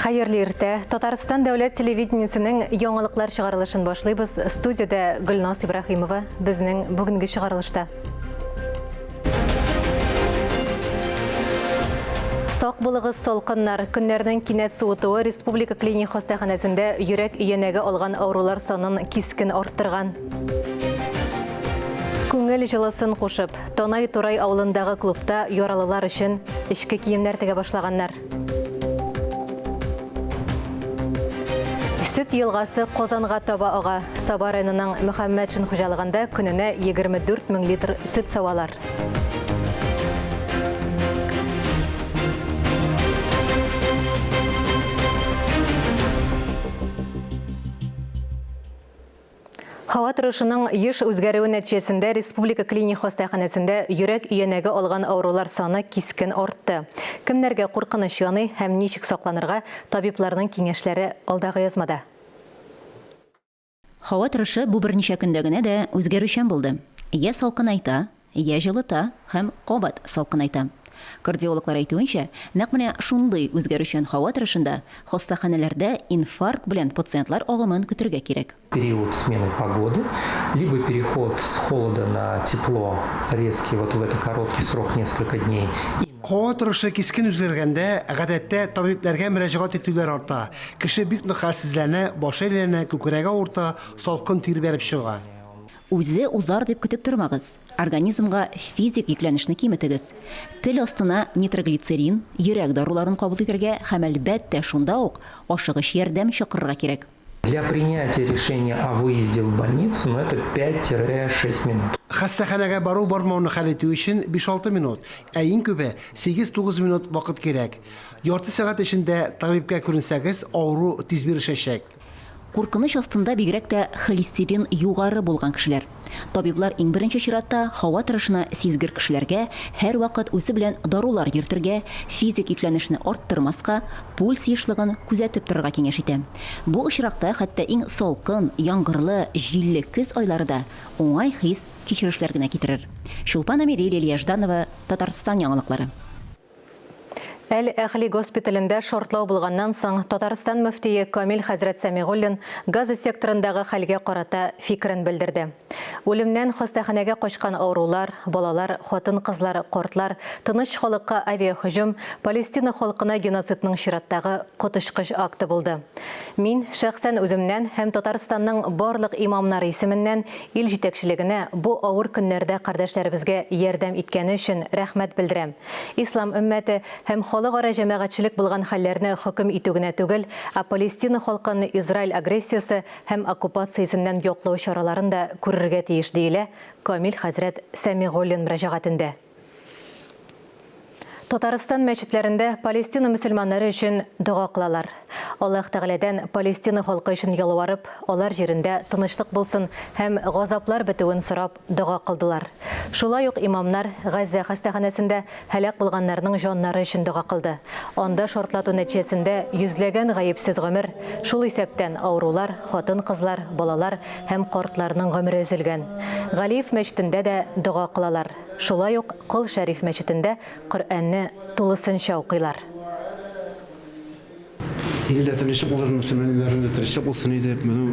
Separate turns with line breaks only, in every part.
Хәерле иртә. Татарстан дәүләт телевидениесенең яңалыклар чыгарылышын башлыйбыз. Студиядә Гөлназ Ибраһимова безнең бүгенге чыгарылышта. Сак булыгыз, салкыннар. Көннәрнең кинәт суытуы Республика клиник хастаханәсендә йөрәк өянәге алган авырулар санын кискен арттырган. Күңел җылысын кушып, Танай-Турай авылындагы клубта яралылар өчен эчке киемнәр тегә башлаганнар. Сөт елгасы Казанга таба ага. Саба районының Мөхәммәтшин хуҗалыгында көненә 24 мең литр сөт савалар. Һава торышының еш үзгәрүе нәтиҗәсендә Республика клиник хастаханәсендә йөрәк өянәге алган авырулар саны кискен артты. Кемнәргә куркыныч яный һәм ничек сакланырга, табибларның киңәшләре алдагы язмада.
Һава торышы бу берничә көндә генә дә үзгәрүчән булды. Йә салкынайта, Йә җылыта һәм кабат салкынайта. Кардиологлар әйтүенчә, нәкъ менә шундый үзгәрүчән һава торышында хастаханәләрдә инфаркт белән пациентлар агымын көтергә кирәк.
Период смены погоды, либо переход с холода на тепло резкий вот в это короткий срок несколько дней и.
Һава торышы кискен үзгәргәндә, гадәттә, табибләргә мөрәҗәгать итүләр арта. Кеше бик нык хәлсезләнә, башы әйләнә, күкрәге авырта, салкын тир бәреп чыга.
Үзе узар дип көтеп тормагыз, организмга физик йөкләнешне киметегез. Тел астына нитроглицерин, йөрәк даруларын кабул итәргә һәм, әлбәттә, шунда ук ашыгыч ярдәм чакырырга кирәк.
Для принятия решения о выезде в больницу, ну, это 5-6 минут.
Хастаханәгә бару-бармауны хәл итү өчен биш-алты минут, ә иң күбе сигез-тугыз минут вакыт кирәк. Ярты сәгать эчендә табибкә күренсәгез, авыру тиз бирешәчәк.
Куркыныч астында бигрәк тә холестерин югары булган кешеләр. Табиблар иң беренче чиратта һава торышына сизгер кешеләргә һәрвакыт үзе белән дарулар йөртергә, физик йөкләнешне арттырмаска, пульс ешлыгын күзәтеп торырга киңәш итә. Бу очракта хәтта иң салкын, яңгырлы, җилле көз айлары да уңай хис-кичерешләр генә китерер. Чулпан Әмири, Лилия Жданова, Татарстан яңалыклары.
Әл-Әхли госпиталендә шартлау булганнан соң, Татарстан мөфтие Камил хәзрәт Сәмигуллин Газа секторындагы хәлгә карата фикерен белдерде. Үлемнән хастаханәгә качкан авырулар, балалар, хатын-кызлар, картлар, тыныч халыкка авиаһөҗүм Палестина халкына геноцидның чираттагы коточкыч акты булды. Мин, шәхсән үземнән һәм Татарстанның барлык имамнары исеменнән ил җитәкчелегенә бу авыр көннәрдә кардәшләребезгә ярдәм иткәне өчен рәхмәт белдерәм. Ислам өммәте һәм халыкара җәмәгатьчелек булган хәлләрне хөкем итү генә түгел, ә Палестина халкын Израиль агрессиясе һәм оккупациясеннән яклау чараларын да күрергә тиеш, диелә Камил хәзрәт Сәмигуллин мөрәҗәгатендә. Татарстан мәчетләрендә Палестина мөселманнары өчен дога кылалар. Аллаһ Тәгаләдән Палестина халкы өчен ялварып, алар җирендә тынычлык булсын һәм газаплар бетүен сорап дога кылдылар. Шулай ук имамнар Газзә хастаханәсендә һәлак булганнарның җаннары өчен дога кылды. Анда шартлату нәтиҗәсендә йөзләгән гаепсез гомер, шул исәптән авырулар, хатын-кызлар, балалар һәм картларның гомере өзелгән. Галиев мәчетендә дә дога кылалар. Шулай ук Кол Шәриф мәчетендә Коръәнне тулысынча укыйлар.
Илдә тынычлык булсын, мөселман илләрендә тынычлык булсын иде. Моны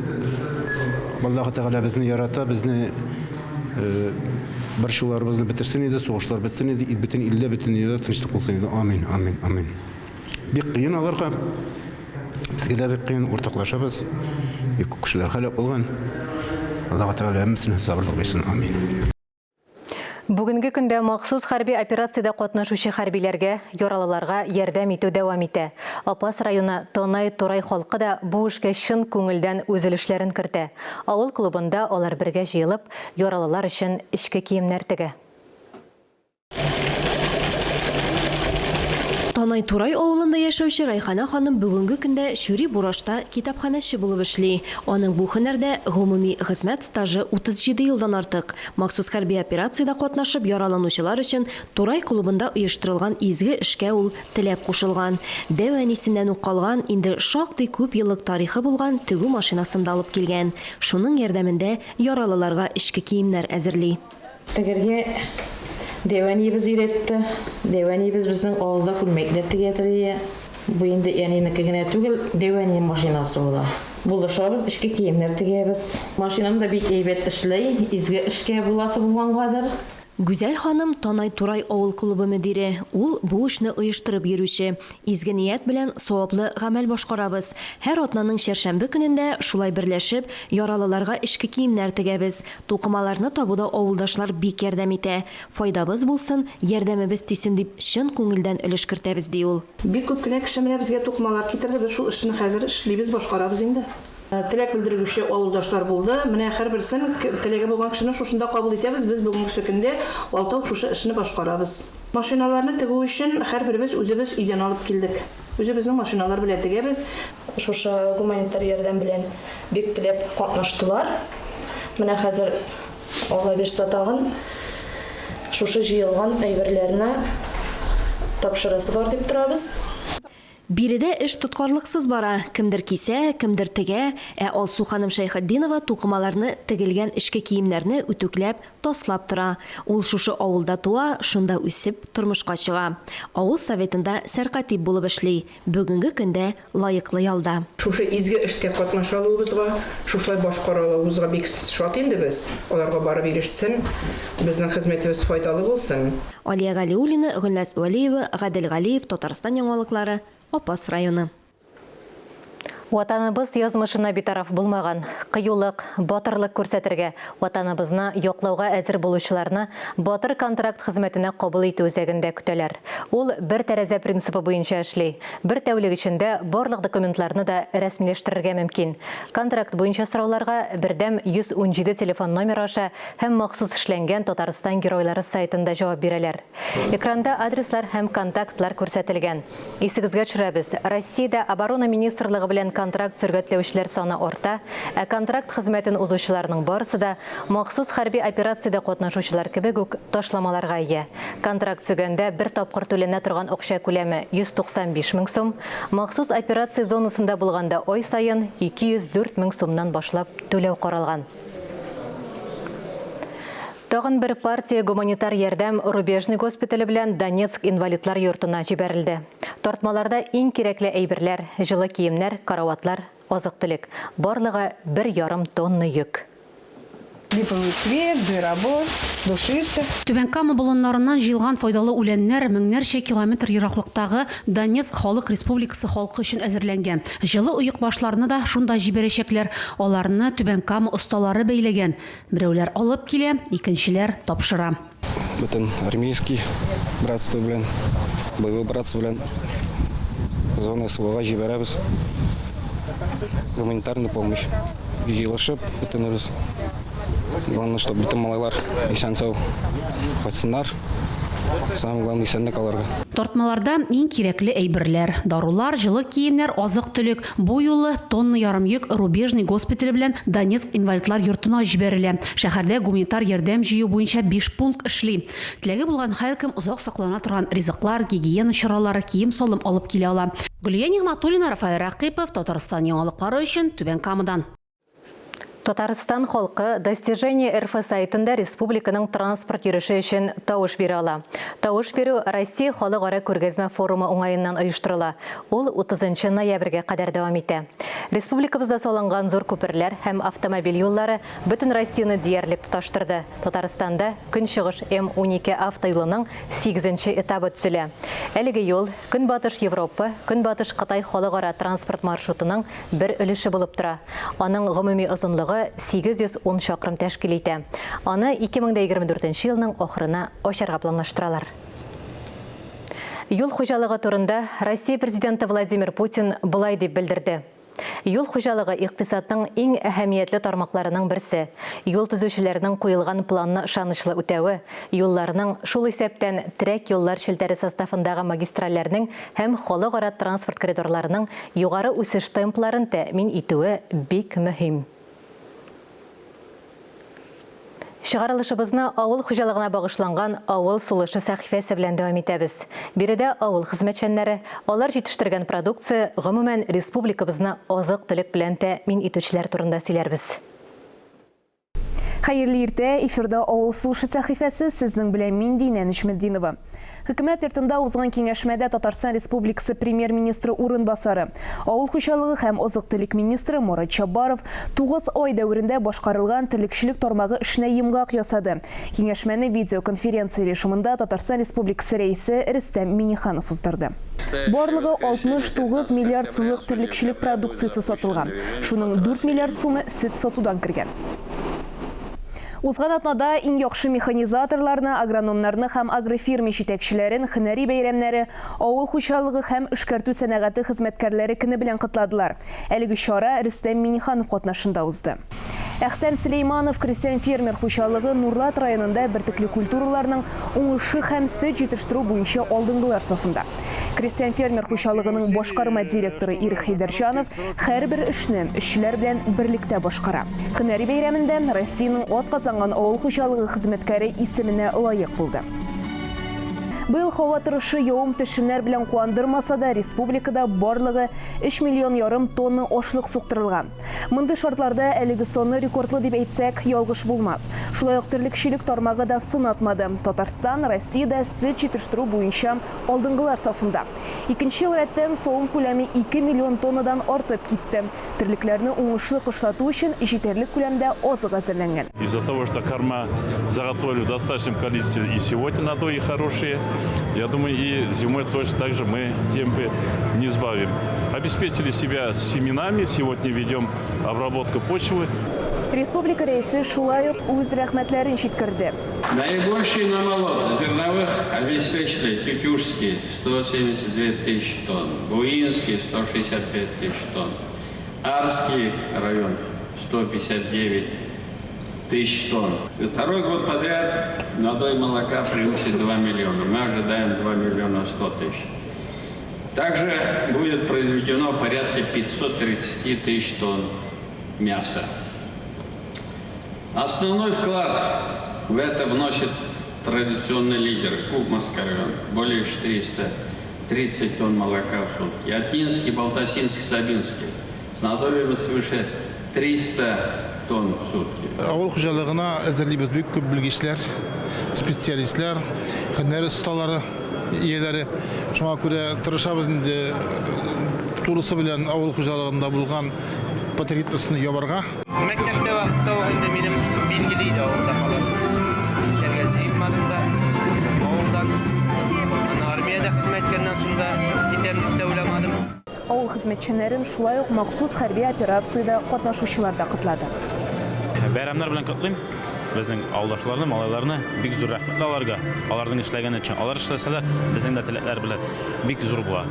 Аллаһы Тәгалә безне ярата, безне э, борчуларыбызны бетерсен иде, сугышлар бетсен иде, бөтен илдә, бөтен дөньяда тынычлык булсын иде. Амин, амин, амин. Бик кыен аларга. Безгә дә бик кыен, уртаклашабыз. Бик күп кешеләр һәлак булган. Аллаһы Тәгалә һәммәсенә сабырлык бирсен. Амин.
Бүгенге көндә махсус хәрби операциядә катнашучы хәрбиләргә, яралыларга ярдәм итү дәвам итә. Апас районы Тонай-Турай халкы да бу эшкә чын күңелдән үз өлешләрен кертә. Авыл клубында алар бергә җыелып, яралылар өчен эчке киемнәр тегә.
Танай-Турай авылында яшәүче Райхана ханым бүгенге көндә Чүри-Бурашта китапханәче булып эшли. Аның бу һөнәрдә гомуми хезмәт стажы 37 елдан артык. Махсус хәрби операциядә катнашып яраланучылар өчен Турай клубында оештырылган изге эшкә ул теләп кушылган. Дәү әнисеннән үк калган, инде шактый күп еллык тарихы булган тегү машинасын да алып килгән. Шуның ярдәмендә яралыларга эчке киемнәр әзерли.
Тегәргә дәү әниебез өйрәтте. Дәү әниебез безнең авылда күлмәкләр тегә тория. Бу инде әнинеке генә түгел, дәү әнием машинасы була. Булышабыз, эчке киемнәр тегәбез. Машинам да бик әйбәт эшли, изге эшкә буласы булгангадыр.
Гүзәл ханым Танай-Турай авыл клубы мөдире, ул бу эшне оештырып йөрүче. Изге ният белән саваплы гамәл башкарабыз. Һәр атнаның чәршәмбе көнендә шулай берләшеп, яралыларга эчке киемнәр тегәбез. Тукымаларны табуда авылдашлар бик ярдәм итә. Файдабыз булсын, ярдәмебез тисен дип чын күңелдән өлеш кертәбез, ди ул.
Бик күп кенә кеше менә безгә тукымалар китерде, без шул эшне хәзер эшлибез, башкарабыз инде. Теләк белдерүче авылдашлар булды. Менә һәрберсен, теләге булган кешене шушында кабул итәбез. Без бүгенгесе көндә алтау шушы эшне башкарабыз. Машиналарны тегү өчен һәрберебез үзебез өйдән алып килдек. Үзебезнең машиналар белән тегәбез.
Шушы гуманитар ярдәм белән бик теләп катнаштылар. Менә хәзер, Алла бирса тагын, шушы җыелган әйберләрне тапшырасы бар дип торабыз.
Биредә эш тоткарлыксыз бара, кемдер кисә, кемдер тегә, ә Алсу ханым Шәйхетдинова тукымаларны тегелгән эчке киемнәрне үтүкләп, таслап тора. Ул шушы авылда туа, шунда үсеп, тормышка чыга. Авыл советында сәркатип булып эшли, бүгенге көндә лаеклы ялда.
Шушы изге эштә катнаша алуыбызга, шушылай башкара алуыбызга бик шат инде без. Аларга барып ирешсен, безнең хезмәтебез файдалы булсын.
Алия Галиуллина, Гөлназ Вәлиева, Гадел Галиев, Татарстан яңалыклары, Апас районы.
Ватаныбыз язмышына битараф булмаган, кыюлык, батырлык күрсәтергә, Ватаныбызны яклауга әзер булучыларны Батыр контракт хезмәтенә кабул итү үзәгендә көтәләр. Ул бер тәрәзә принципы буенча эшли. Бер тәүлек эчендә барлык документларны да рәсмиләштерергә мөмкин. Контракт буенча сорауларга бердәм 117 телефон номеры аша һәм махсус эшләнгән Татарстан геройлары сайтында җавап бирәләр. Экранда адреслар һәм контактлар күрсәтелгән. Исегезгә төшерәбез, Россиядә Оборона министрлыгы белән контракт сөргәтләүчеләр саны арта, ә контракт хезмәтен узучыларның барысы да махсус хәрби операциядә катнашучылар кебек үк ташламаларга ия. Контракт төзегәндә бер тапкыр түләнә торган акча күләме 195 мең сум, махсус операция зонасында булганда ай саен 204 мең сумнан башлап түләү каралган. Тагын бер партия гуманитар ярдәм Рубежный госпитале белән Донецк инвалидлар йортына җибәрелде. Тартмаларда иң кирәкле әйберләр, җылы киемнәр, караватлар, азык-төлек. Барлыгы бер ярым тонна йөк.
Липовый цвет, зверобой, душица.
Түбән Кама болыннарыннан җыелган файдалы үләннәр меңнәрчә километр ераклыктагы Донецк Халык Республикасы халкы өчен әзерләнгән. Җылы оекбашларны да шунда җибәрәчәкләр. Аларны Түбән Кама осталары бәйләгән. Берәүләр алып килә, икенчеләр тапшыра.
Бөтен армейский братство белән, боевой братство белән зона СВОга җибәрәбез гуманитарный помощь. Җыелышып бөтенебез. Главное, чтобы бөтен малайлар исән-сау кайтсыннар. Самое главное, исәнлек аларга.
Тартмаларда иң кирәкле әйберләр, дарулар, җылы киемнәр, азык-төлек. Бу юлы тонна ярым йөк Рубежный госпитале белән Донецк инвалидлар йортына җибәрелә. Шәһәрдә гуманитар ярдәм җыю буенча биш пункт эшли. Теләге булган һәркем озак саклана торган ризыклар, гигиена чаралары, кием-салым алып килә ала. Гөлия Нигъмәтуллина, Рафаэль Рәкыйпов, Татарстан яңалыклары өчен Түбән Камадан.
Татарстан халкы Достижение РФ сайтында республиканың транспорт йөреше өчен тавыш бирә ала. Тавыш бирү Россия халыкара күргәзмә форумы уңаеннан оештырыла. Ул 30 ноябрьгә кадәр дәвам итә. Республикабызда салынган зур күперләр һәм автомобиль юллары бөтен Россияне диярлек тоташтырды. Татарстанда Көнчыгыш М-12 автоюлының сигезенче этабы төзелә. Әлеге юл Көнбатыш Европа, Көнбатыш Кытай халыкара транспорт маршрутының бер өлеше булып тора. Аның гомуми озынлыгы 810 чакрым тәшкил итә. Аны 2024 елның ахырына ачарга планлаштыралар. Юл хуҗалыгы турында Россия Президенты Владимир Путин болай дип белдерде. Юл хуҗалыгы икътисадның иң әһәмиятле тармакларының берсе. Юл төзүчеләрнең куелган планны ышанычлы үтәве, юлларның, шул исәптән терәк юллар челтәре составындагы магистральләрнең һәм халыкара транспорт коридорларының югары үсеш темпларын тәэмин итүе бик мөһим. Чыгарылышыбызны авыл хуҗалыгына багышланган Авыл сулышы сәхифәсе белән дәвам итәбез. Биредә авыл хезмәтчәннәре, алар җитештергән продукция, гомумән, республикабызны азык-төлек белән тәэмин итүчеләр турында сөйләрбез.
Хәерле иртә, эфирда Авыл сулышы сәхифәсе, сезнең белән мин Динә Нечметдинова. Хөкүмәт йортында узган киңәшмәдә Татарстан Республикасы Премьер-министры урынбасары, авыл хуҗалыгы һәм азык-төлек министры Марат Чаббаров 9 ай дәверендә башкарылган терлекчелек тармагы эшенә йомгак ясады. Киңәшмәне видеоконференция режимында Татарстан Республикасы Рәисе Рөстәм Миңнеханов уздырды. Барлыгы 69 миллиард сумлык терлекчелек продукциясе сатылган. Шуның 4 миллиард сумы сөт сатудан кергән. Узган атнада иң яхшы механизаторларны, агрономнарны һәм агрофирма җитәкчеләрен һөнәри бәйрәмнәре, авыл хуҗалыгы һәм эшкәртү сәнәгате хезмәткәрләре көне белән котладылар. Әлеге чара Рөстәм Миңнеханов катнашында узды. Әхтәм Сөләйманов крестьян-фермер хуҗалыгы Нурлат районында бөртекле культураларның уңышы һәм сөт җитештерү буенча алдынгылар сафында. Крестьян-фермер хуҗалыгының башкарма директоры Ирек Хәйдәрҗанов һәрбер эшне эшчеләр белән берлектә башкара. Һөнәри бәйрәмендә Россиянең атказанган авыл хуҗалыгы хезмәткәре исеменә лаек булды. Быел һава торышы явым-төшемнәр белән куандырмаса да, республикада барлыгы 3 миллион ярым тонна ашлык суктырылган. Мондый шартларда әлеге санны рекордлы дип әйтсәк, ялгыш булмас. Шулай ук терлекчелек тармагы да сынатмады. Татарстан Россиядә сөт җитештерү буенча алдынгылар сафында. Икенче ел рәттән савым күләме 2 миллион тоннадан артып китте. Терлекләрне уңышлы кышлату өчен җитәрлек күләмдә азык әзерләнгән.
Из-за того, что корма заготовили в достаточном количестве и сегодня надои хорошие, я думаю, и зимой точно так же мы темпы не сбавим. Обеспечили себя семенами, сегодня ведем обработку почвы.
Республика Рәисе шулай ук үз рәхмәтләрен җиткерде.
Наибольший намолот зерновых обеспечили Тютюшский 172 тысячи тонн, Буинский 165 тысяч тонн, Арский район 159 тысяч тонн. Второй год подряд надой молока превысит 2 миллиона. Мы ожидаем 2 миллиона 100 тысяч. Также будет произведено порядка 530 тысяч тонн мяса. Основной вклад в это вносит традиционный лидер Кукморский район, более 430 тонн молока в сутки. Атнинский, Балтасинский, Сабинский с надоями свыше 300 тонн в сутки.
Авыл хуҗалыгына әзерлибез бик күп белгечләр, специалистлар, һөнәр осталары, ияләре. Шуңа күрә тырышабыз инде тулысы белән авыл хуҗалыгында булган потребностьны ябарга.
Мәктәптә вакытта ук инде минем билгеле иде авылда каласы. Китәргә җыенмадым да авылдан. Аны армиядә хезмәт иткәннән соң да китәм дип тә уйламадым.
Авыл хезмәтчәннәрен шулай ук махсус хәрби операциядә катнашучылар да котлады.
Бәйрәмнәр белән котлыйм безнең авылдашларны, малайларны. Бик зур рәхмәтле аларга, аларның эшләгәне өчен. Алар эшләсәләр, безнең дә теләкләр белән бик зур була.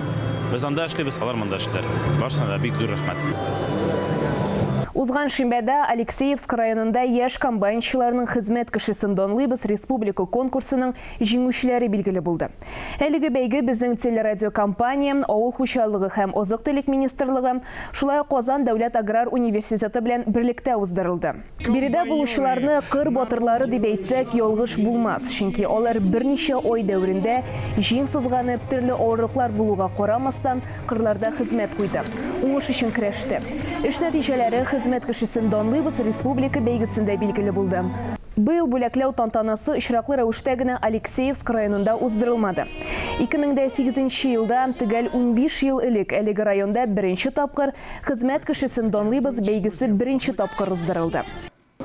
Без анда эшлибез, алар монда эшлиләр. Барысына да бик зур рәхмәт.
Узган шимбәдә Алексеевск районында яшь комбайнчыларның хезмәт кешесен данлыйбыз республика конкурсының җиңүчеләре билгеле булды. Әлеге бәйге безнең телерадиокомпания, Авыл хуҗалыгы һәм азык-төлек министрлыгы, шулай ук Казан дәүләт аграр университеты белән берлектә уздырылды. Биредә булучыларны кыр батырлары дип әйтсәк, ялгыш булмас, чөнки алар берничә ай дәверендә җиң сызганып, төрле авырлыклар булуга карамастан, кырларда хезмәт куйды, уңыш өчен көрәште. Эш нәтиҗәләре Хезмәт кешесен данлыйбыз республика бәйгесендә билгеле булды. Быел бүләкләү тантанасы очраклы рәвештә генә Алексеевск районында уздырылмады. 2008 нче елда, төгәл 15 ел элек, әлеге районда беренче тапкыр Хезмәт кешесен данлыйбыз бәйгесе беренче тапкыр уздырылды.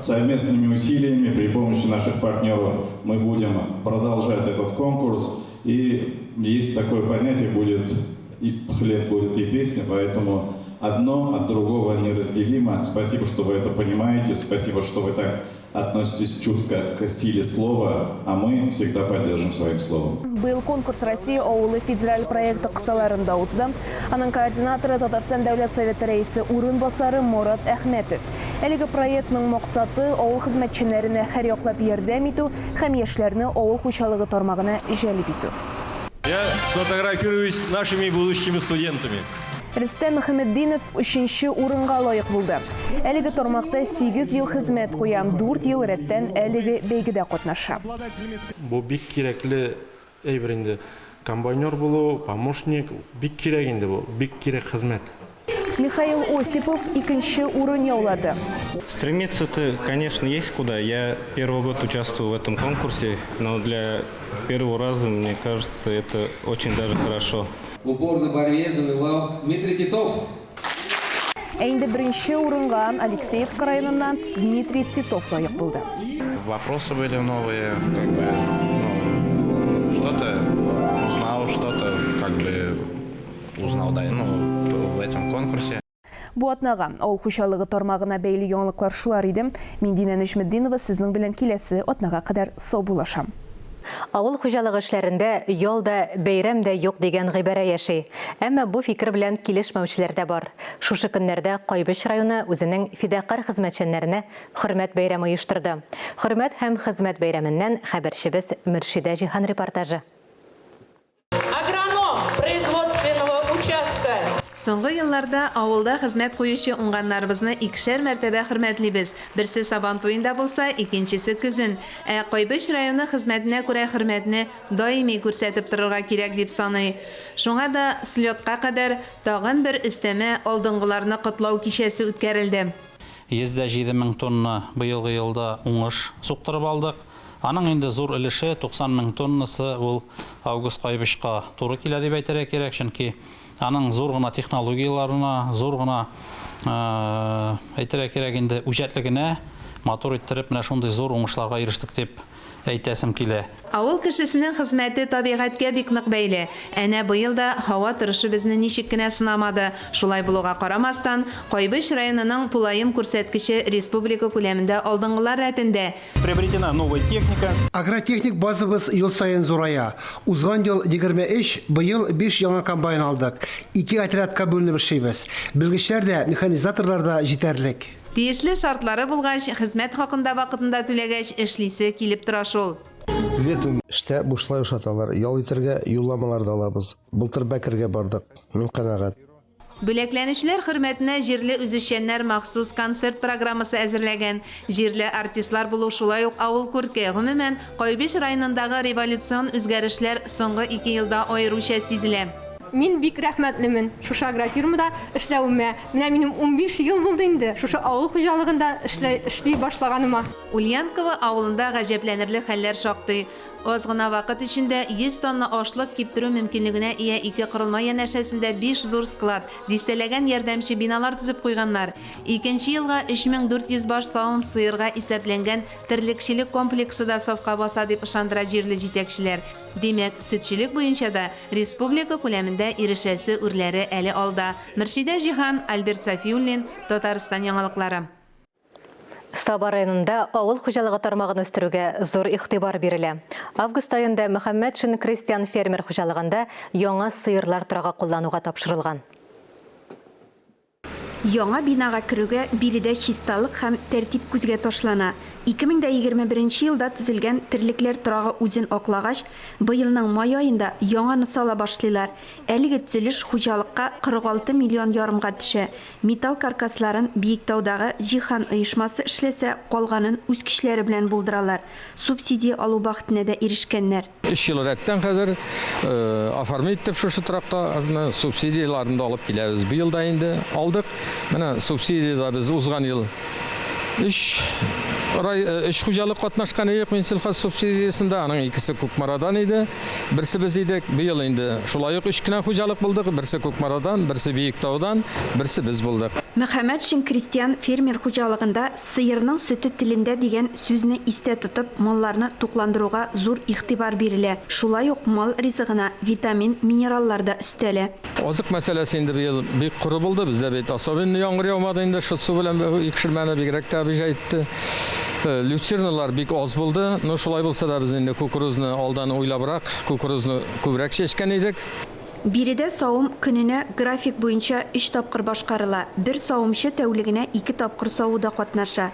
Совместными усилиями при помощи наших партнеров мы будем продолжать этот конкурс. И есть такое понятие, будет и хлеб, будет и песня, поэтому одно от другого неразделимо. Спасибо, что вы это понимаете, спасибо, что вы так относитесь чутко к силе слова, а мы всегда поддержим своим словом.
Быел конкурс Россия авылы федераль проекты кысаларында узды. Аның координаторы Татарстан Дәүләт Советы Рәисе урынбасары Морат Әхмәтов. Әлеге проектның максаты, авыл хезмәтчәннәренә һәрьяклап ярдәм итү һәм яшьләрне авыл хуҗалыгы тармагына җәлеп итү.
Я сфотографируюсь с нашими будущими студентами.
Рөстәм Мөхәммәтдинов өченче урынга лаек булды. Әлеге тармакта сигез ел хезмәт куя, дүрт ел рәттән әлеге бәйгедә катнаша.
Бу бик кирәкле әйбер инде. Комбайнер булу, помощник, бик кирәк инде бу, бик кирәк хезмәт.
Михаил Осипов икенче урын яулады.
Стремиться-то, конечно, есть куда. Я первый год участвую в этом конкурсе, но для первого раза, мне кажется, это очень даже хорошо.
В упорной борьбе завоевал Дмитрий Титов.
Ә инде беренче урынга Алексеевск районыннан Дмитрий Титов лаек булды.
Вопросы были новые, как бы, ну, что-то узнал, что-то как бы узнал, да, ну, в этом конкурсе.
Бу атнага авыл хуҗалыгы тармагына бәйле яңалыклар шулар иде. Мин Динә Нәҗметдинова сезнең белән киләсе атнага кадәр саубуллашам.
Авыл хуҗалыгы эшләрендә ял да, бәйрәм дә юк дигән гыйбарә яши. Әмма бу фикер белән килешмәүчеләр дә бар. Шушы көннәрдә Кайбыч районы үзенең фидакарь хезмәтчәннәренә Хөрмәт бәйрәме оештырды. Хөрмәт һәм хезмәт бәйрәменнән хәбәрчебез Мөршидә Җиһан репортажы.
Агроном производственного участка.
Соңгы елларда авылда хезмәт куючы уңганнарыбызны икешәр мәртәбә хөрмәтлибез. Берсе Сабан туенда булса, икенчесе көзен. Ә Кайбыч районы хезмәтенә күрә хөрмәтне даими күрсәтеп торырга кирәк дип саный. Шуңа да слетка кадәр тагын бер өстәмә алдынгыларны котлау кичәсе үткәрелде.
107 мең тонна быелгы елда уңыш суктырып алдык. Аның инде зур өлеше, 90 мең тоннасы ул август Кайбычка туры килә дип әйтергә кирәк, чөнки аның зур гына технологияләренә, зур гына, әйтергә кирәк инде, үҗәтлегенә матур иттереп менә шундый зур уңышларга ирештек дип әйтәсем килә.
Авыл кешесенең хезмәте табигатькә бик нык бәйле. Әнә быел да һава торышы безне ничек кенә сынамады. Шулай булуга карамастан, Кайбыч районының тулаем күрсәткече республика күләмендә алдынгылар рәтендә.
Приобретена новая техника.
Агротехник базабыз ел саен зурая. Узган ел 23, быел биш яңа комбайн алдык. Ике отрядка бүленеп эшлибез. Белгечләр дә, механизаторлар да җитәрлек.
Тиешле шартлары булгач, хезмәт хакын да вакытында түләгәч, эшлисе килеп тора шул.
Летом эштә бушлай ашаталар, ял итәргә юлламалар да алабыз. Былтыр Бәкергә бардык. Мин канәгать.
Бүләкләнүчеләр хөрмәтенә җирле үзешчәннәр махсус концерт программасы әзерләгән. Җирле артистлар булу шулай ук авыл күрке. Гомумән, Кайбыч районындагы революцион үзгәрешләр соңгы ике елда аеруча сизелә.
Мин бик рәхмәтлемен шушы агрофирмада эшләвемә. Менә минем 15 ел булды инде шушы авыл хуҗалыгында эшли башлаганыма.
Ульянково авылында гаҗәпләнерлек хәлләр шактый. Аз гына вакыт эчендә 100 тонна ашлык киптерү мөмкинлегенә ия ике корылма янәшәсендә биш зур склад, дистәләгән ярдәмче биналар төзеп куйганнар. Икенче елга 3400 баш савым сыерга исәпләнгән терлекчелек комплексы да сафка баса, дип ышандыра җирле җитәкчеләр. Димәк, сөтчелек буенча да республика күләмендә ирешәсе үрләре әле алда. Мөршидә Җиһан, Альберт Сафиуллин, Татарстан яңалыклары.
Саба районында авыл хуҗалыгы тармагын үстерүгә зур игътибар бирелә. Август аенда Мөхәммәтшин крестьян-фермер хуҗалыгында яңа сыерлар торагы куллануга тапшырылган.
Яңа бинага керүгә биредә чисталык һәм тәртип күзгә ташлана. 2021 елда төзелгән терлекләр торагы үзен аклагач, быелның май аенда яңаны сала башлыйлар. Әлеге төзелеш хуҗалыкка 46 миллион ярымга төшә. Металл каркасларын Биектаудагы Җиһан оешмасы эшләсә, калганын үз көчләре белән булдыралар. Субсидия алу бәхетенә дә ирешкәннәр.
Өч ел рәттән хәзер оформить итеп шушы торактарны, субсидияләрен дә алып киләбез. Быел да инде алдык. Менә субсидиядә без узган ел өч рай, өч хуҗалык катнашкан идек Минсельхоз субсидиясендә. Аның икесе Кукмарадан иде, берсе без идек. Быел инде шулай ук өч кенә хуҗалык булдык. Берсе Кукмарадан, берсе Биектаудан, берсе без булдык.
Мөхәммәтшин крестьян-фермер хуҗалыгында сыерның сөте телендә дигән сүзне истә тотып, малларны тукландыруга зур игътибар бирелә. Шулай ук мал ризыгына витамин, минераллар да өстәлә.
Азык мәсьәләсе инде быел бик коры булды. Бездә бит особенно яңгыр яумады инде, шытсу белән икшермәне бигрәк тә обижать итте. Люцерналар бик аз булды. Но шулай булса да без инде кукурузны алдан уйлабрак, кукурузны күбрәк чәчкән идек.
Биредә савым көненә график буенча өч тапкыр башкарыла, бер савымчы тәүлегенә ике тапкыр савуда катнаша.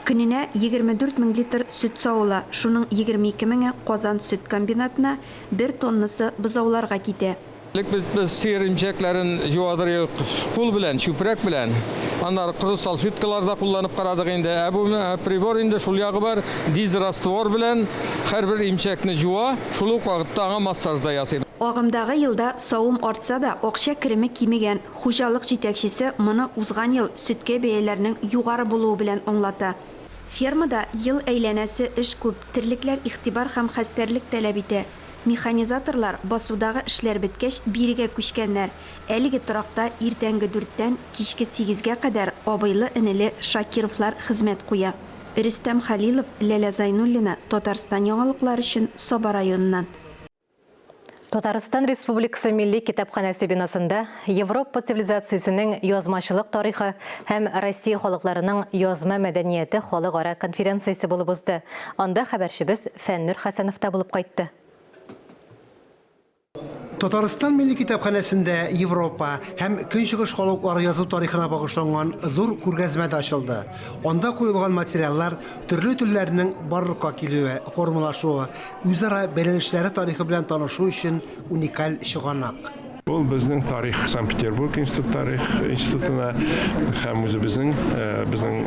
Көненә 24 мең литр сөт савыла, шуның 22 меңе Казан сөт комбинатына, бер тоннасы бозауларга китә.
Элек без, без сыер имчәкләрен юадыр идек кул белән, чүпрәк белән. Аннары коры салфеткалар да кулланып карадык инде. Ә бу прибор инде шул ягы бар, дизраствор белән һәрбер имчәкне җуа, шул ук вакытта аңа массаж да ясый.
Агымдагы елда савым артса да, акча кереме кимегән. Хуҗалык җитәкчесе моны узган ел сөткә бәяләрнең югары булуы белән аңлата. Фермада ел әйләнәсе эш күп, терлекләр игътибар һәм хәстәрлек таләп итә. Механизаторлар басудагы эшләр беткәч бирегә күчкәннәр. Әлеге торакта иртәнге дүрттән кичке сигезгә кадәр абыйлы-энеле Шакировлар хезмәт куя. Рөстәм Хәлилов, Ләлә Зайнуллина, Татарстан яңалыклары өчен Саба районыннан.
Татарстан Республикасы Милли китапханәсе бинасында Европа цивилизациясенең язмачылык тарихы һәм Россия халыкларының язма мәдәнияте халыкара конференциясе булып узды. Анда хәбәрчебез Фәннүр Хәсәнов та булып кайтты.
Татарстан Милли китапханәсендә Европа һәм Көнчыгыш халыклары язу тарихына багышланган зур күргәзмә дә ачылды. Анда куелган материаллар төрле телләрнең барлыкка килүе, формалашуы, үзара бәйләнешләре тарихы белән танышу өчен уникаль чыганак.
Ул безнең тарих Санкт-Петербург институт тарих институтына һәм үзебезнең э, безнең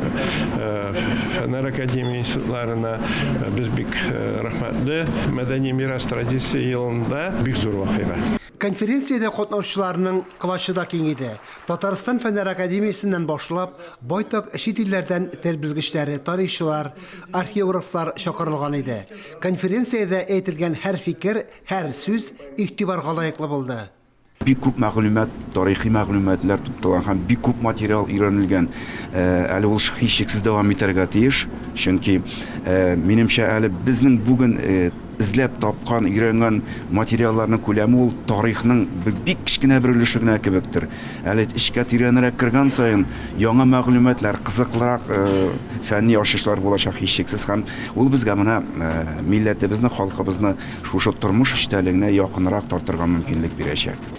э, Фәннәр академия институтларына э, без бик рәхмәтле. Мәдәни мирас традиция елында бик зур вакыйга.
Конференциядә катнашучыларның колачы да киң иде. Татарстан Фәннәр академиясеннән башлап, байтак чит илләрдән тел белгечләре, тарихчылар, археографлар чакырылган иде. Конференциядә әйтелгән һәр фикер, һәр сүз игътибарга лаеклы булды.
Бик күп мәгълүмат, тарихи мәгълүматлар тупланган һәм бик күп материал өйрәнелгән. Әле ул һичшиксез дәвам итәргә тиеш, чөнки, минемчә, әле безнең бүген эзләп тапкан, өйрәнгән материалларның күләме ул тарихның бик кечкенә бер өлеше генә кебектер. Әле эчкә тирәнрәк кергән саен яңа мәгълүматлар, кызыклырак фәнни ачышлар булачак һичшиксез һәм ул безгә менә милләтебезне, халкыбызны шушы тормыш эчтәлегенә якынрак тартырга мөмкинлек бирәчәк.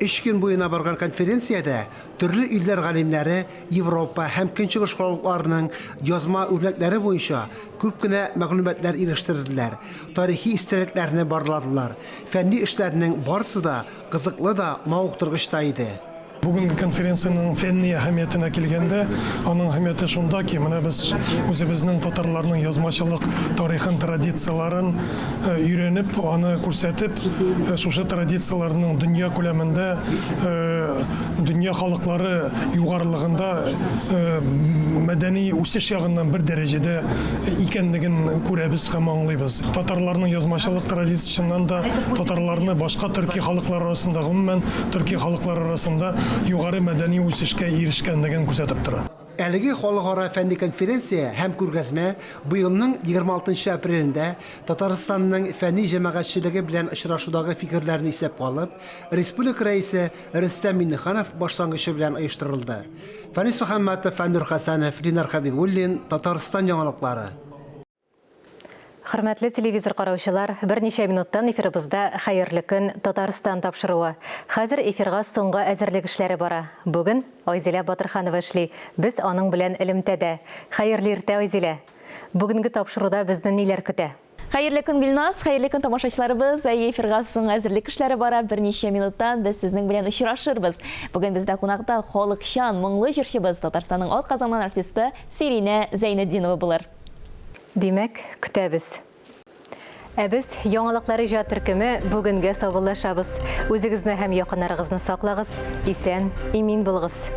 Өч көн буена барган конференциядә төрле илләр галимнәре Европа һәм Көнчыгыш халыкларының язма үрнәкләре буенча күп кенә мәгълүматлар ирештерделәр, тарихи истәлекләрне барладылар. Фәнни эшләрнең барысы да кызыклы да, мавыктыргыч та иде.
Бүгенге конференциянең фәнни әһәмиятенә килгәндә, аның әһәмияте шунда ки, менә без үзебезнең татарларның язмачылык тарихын, традицияләрен өйрәнеп, аны күрсәтеп, шушы традицияләрнең дөнья күләмендә, дөнья халыклары югарылыгында мәдәни үсеш ягыннан бер дәрәҗәдә икәнлеген күрәбез һәм аңлыйбыз. Татарларның язмачылык традициясе чыннан да татарларны башка төрки халыклар арасында, гомумән, төрки халыклар арасында югары мәдәни үсешкә ирешкәнлеген күрсәтеп тора.
Әлеге халыкара фәнни конференция һәм күргәзмә быелның 26 нчы апрелендә Татарстанның фәнни җәмәгатьчелеге белән очрашудагы фикерләрне исәпкә алып, республика Рәисе Рөстәм Миңнеханов башлангычы белән оештырылды. Фәнис Мөхәммәтов, Фәннур Хәсәнов, Ленар Хәбибуллин, Татарстан яңалыклары.
Хөрмәтле телевизор караучылар, берничә минуттан эфирыбызда Хәерле көн, Татарстан тапшыруы. Хәзер эфирга соңгы әзерлек эшләре бара. Бүген Айзилә Батырханова эшли. Без аның белән элемтәдә. Хәерле иртә, Айзилә! Бүгенге тапшыруда безне ниләр көтә?
Хәерле көн, Гөлназ! Хәерле көн, тамашачыларыбыз! Әйе, эфирга соң әзерлек эшләре бара. Берничә минуттан без сезнең белән очрашырбыз. Бүген бездә кунакта халыкчан, моңлы җырчыбыз, Татарстанның атказанган артисты Сиринә Зәйнетдинова булыр.
Димәк, көтәбез. Ә без, Яңалыклар иҗат төркеме, бүгенгә саубуллашабыз. Үзегезне һәм якыннарыгызны саклагыз, исән, имин булыгыз!